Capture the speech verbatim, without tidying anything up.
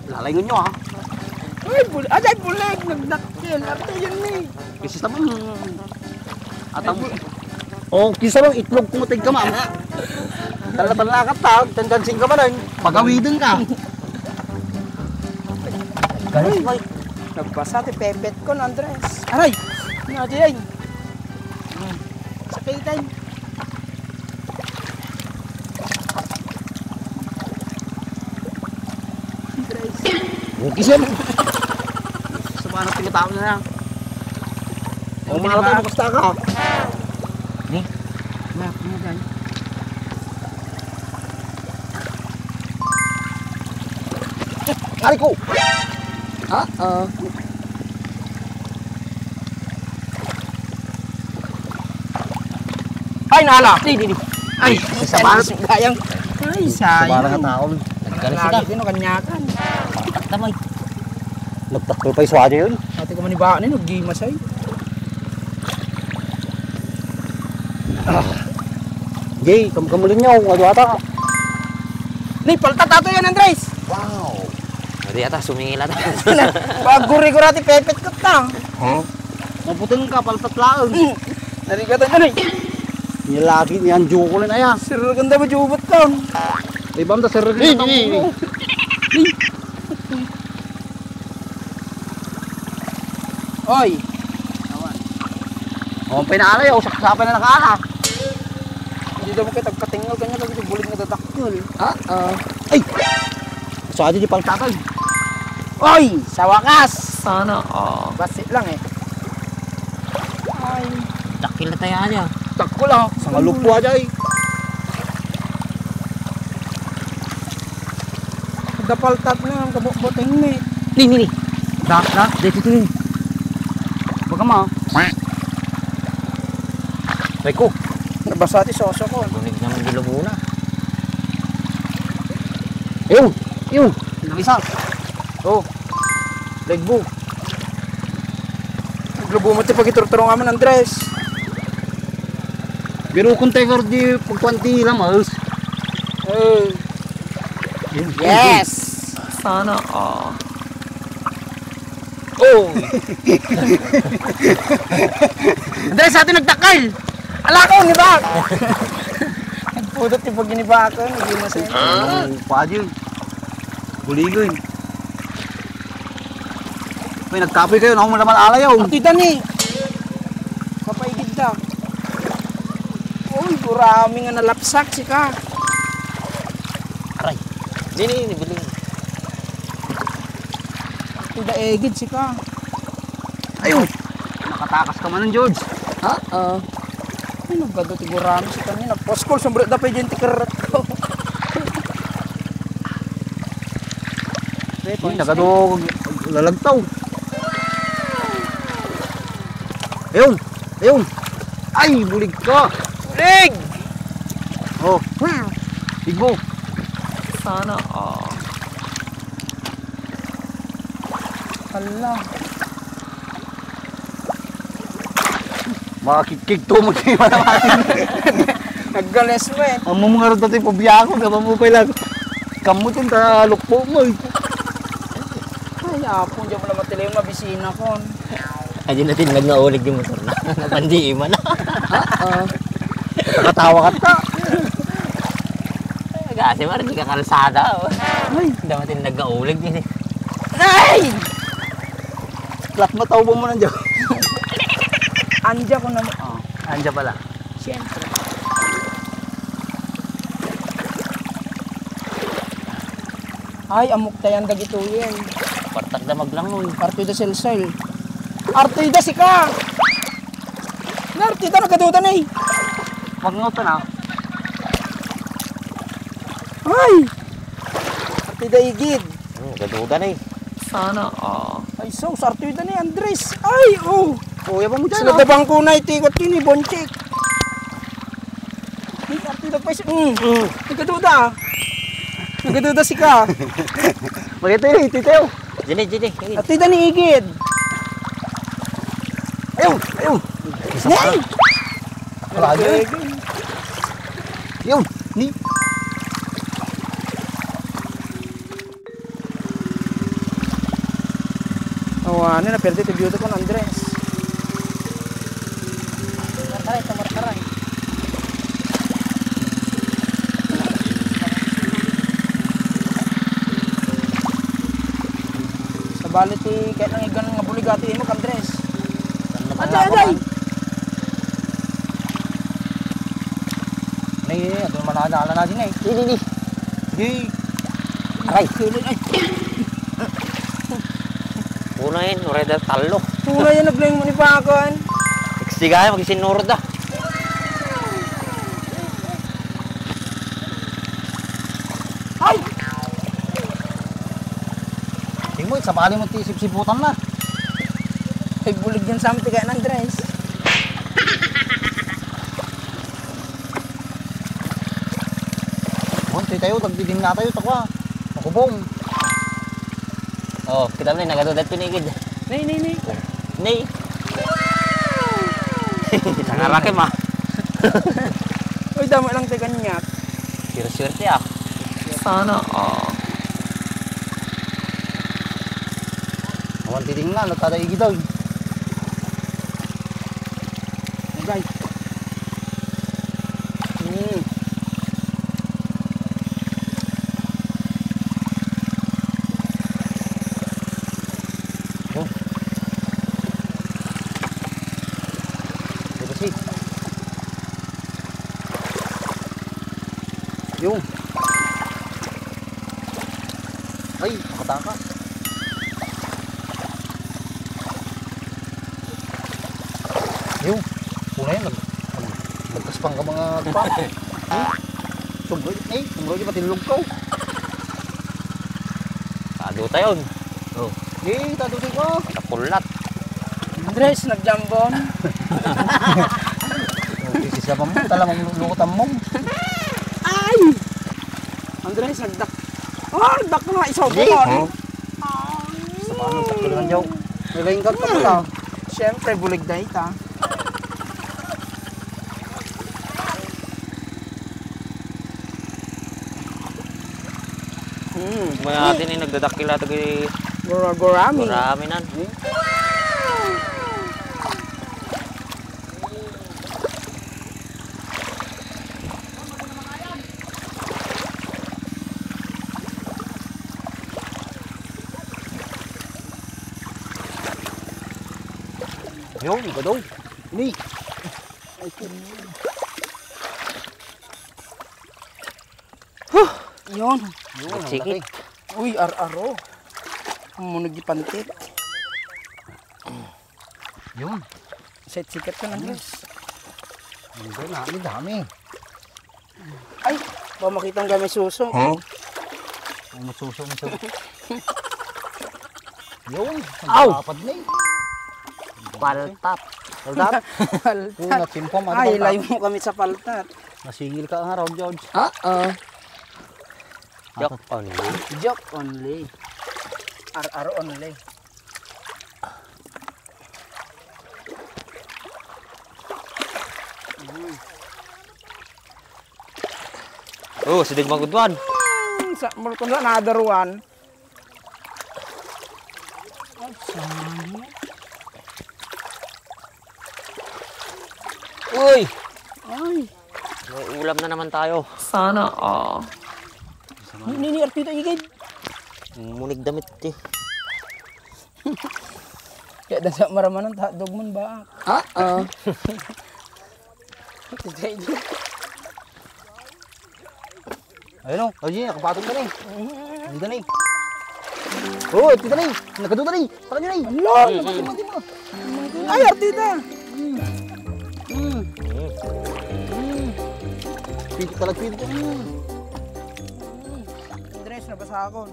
Lalayngon nyo, ha? Ay, bul-, ay, ay, bulig, nagdakkel. Arte yun, ni. Kasi sa mga, atang, oh, kisa bang itlog kung tig ka, ma'am. Tala-tala ka ta, tendency ka man, eh. Pagawidin ka. Galit mo, eh. Nagbasa ti pepet ko, Andres. Aray! Ano, di ay? Sakitan. Okay, sir. Sa mga pinatawag na lang. Oh, mga tao, basta ka. Ni? Wala, ano dyan? Aray ko! Ah, ah. Ay, nala! Di, di, di. Ay, sa balat. Gayang. Ay, sayang. Sa balat nga taon. Nagkalis ka. Lagi din, kanyakan. Tamay. Nagtakol pa yung swada yun. Ate ko man iba ni, naggimas ay. Ah. Jay, kam-, kamulin niyo, kung ano ata. Ni, palta tato yan, Andres. Wow. Pwede ata, sumingil ata. Paguri-gura ti pepet ko ta. Huh? Mabuteng ka, paltat laeng. Hmm. Narigatan ka, Noy. Nilagi niyan, juko lang, aya. Sir, ganda ba jubot ka? Ibam ta, sir, ganda mo. Oy. Awan. Oh, ang pinaalay, oh, saksapan na nakala. Hindi daw kita katinggal kanya kasi bulig na dadakkel. Ah, ah. Ay! So, adi di paltakan. Oy! Sa wakas! Sana all. Basi lang eh. Ay. Dakkel na tayo niya. Dakkel ah. Sa ngalupwa, jay. Dapaltat na ang kabukbuting ni. Ni, ni, ni. Da, da, dito, dito, ni. Baka ma. Ay ko. Nabasa ti soso ko. Gunig naman di Laguna. Ayun, ayun. Ang isa. Oh. Legbo. Legbo mo ti pagiturturong aman, Andres. Pero kung tayo di pagkuan ti lamas. Oh. Yes. Sana all. Oh. Andres, sa atin nagtakal. Ala ko, di ba? Nagpudot yung pag-inibakan, hindi masaya. Ang padi. Buligoy. May nagkapoy kayo, naku, malaman alayaw. Ati Dani. Papaigid ta. Uy, gurami nga nalapsak, sika. Aray. Nini, ni Buling. Ati da egid, sika. Ayun. Nakatakas ka man, George. Ha? Ah. Ay, nagado ti gurami, sika ni. Nagpaskol, sombrero da pa yung tikerrat ko. Uy, nagado lalagtaw. Ayun, ayun. Ay, bulig ka. Bulig! Oh. Wow. Igbo. Sana all. Hala. Makikigto mo di manamatin. Naggalis mo eh. Ang mga rod dati pabiyako, gaba mo pa lang. Kamutin ta lukpo mo eh. Ay, apo, diyan mo naman tila yung mabisina ko. Ay, di natin nagngaulig yung motor na. Napandiiman na. Ah, ah. Nakatawa ka ta. Ay, kasi mara, di ka kalsada, oh. Ay. Di natin nagngaulig yun eh. Ay! Plat mo, taubo mo nandiyan. Anja ko naman. Oh, anja pala. Siyempre. Ay, amok tayan dagitoyen. Partak da maglangoy. Artoy da selsel. Artoy da sika! Nartoy da, nagaduda na eh. Wag mo to na. Ay! Artoy da igid. Hmm, nagaduda na eh. Sana all. Ay, so, sartoy da ni Andres. Ay, oh! Oh, yabang mo dyan, Sila ah. Dabang ko na, iti ikot yun, eh, Bonchik. Ay, artoy da pa, eh. Mm. Mm. Nagaduda, ah. Nagaduda sika. Maganda yun, eh, titayo. Dini, dini, dini. Artoy da ni Igid. Ayun, ayun. Isa pa. Nay! Wala yun. Yun, ni. Awan, naperde ti beauty ko, Andres. Martaray, ito, martaray. Sabali ti, kahit nang igan nga bulig ati imo, Andres. Aday, aday! Nay, adun man ala na din, eh. Di, di, di. Di. Aray. Ay. Una yun, uray da talo. Una yun, nagling mo ni Pakon. Iksigay, magsisinurot da. Ay! Tingnan mo, sabali mo ti sipsiputan na. Ay, bulig yan sa amin, tigaan, Andres. Monte tayo, tagdiding na tayo, takwa. Makubong. Oh, kita mo na, nagadudat pinigid. Nay, nay, nay. Nay. Nangarakim, ah. Uy, damo lang ti kaniak. Swerte-swerte, ah. Sana all. Awan titingnan, nagkadaigi daw, eh. Agay. Hmm. Oh. Di ba si? Yung. Ay, nakatakas. Yung. Una yan, nag-, nag-, nagkaspang ka mga pa. Hmm? Sobra, eh, sobra di matilog ka, oh. Tado tayo. Oh. Eh, tado tayo ka. Napulat. Andres, nagjambon. Oh, sisisabam mo, talamang lukutan mo. Ay! Andres, nagdak-, oh, nagdak na, isaw Di. Mo, oh. Sa paano, sa kulang daw. May laing karton ka. Siyempre, bulig na ita. Hmm. Mga atin ay nagdadakkel ata kay Gura-, gurami. Gurami nan. Hmm. Yun, ikaw daw. Ni. Yun. Yun, ang Sige. Laki. Uy, ar-aro. Munog di pantit. Yun. Set sikat ka na, Andres. Hindi na, ang dami. Ay, baka makita ang gamit suso. Huh? Ang suso, ang suso. Yun, ang Aw! Dapat na eh. Paltat. Paltat? Paltat. Una, timpom, ano, Ay, paltat? Layo mo kami sa paltat. Nasingil ka nga raw, George. Ah, ah. Joke only. Joke only. R R only. Mm. Oh, sidig maguduan. Mm, sa, mulkon na, another one. Ay, sayang. Uy! Ay. May ulam na naman tayo. Sana all. Ni, ni, ni, Artita, igid. Munig damit, eh. Kaya da sa maramanan, ta-, dogman ba? Ah, ah. Artita, igid. Ayun o. O, Gina, kapatong ka na eh. Ang gani. O, Tita Nay. Nagkado na eh. Taka nyo na eh. Ala, Mm, mm. Mati mo, mati mo. Ay, Artita. Mm. Mm. Mm. Pwede talaga, pwede ka. Mm. Andres, nabasa ako.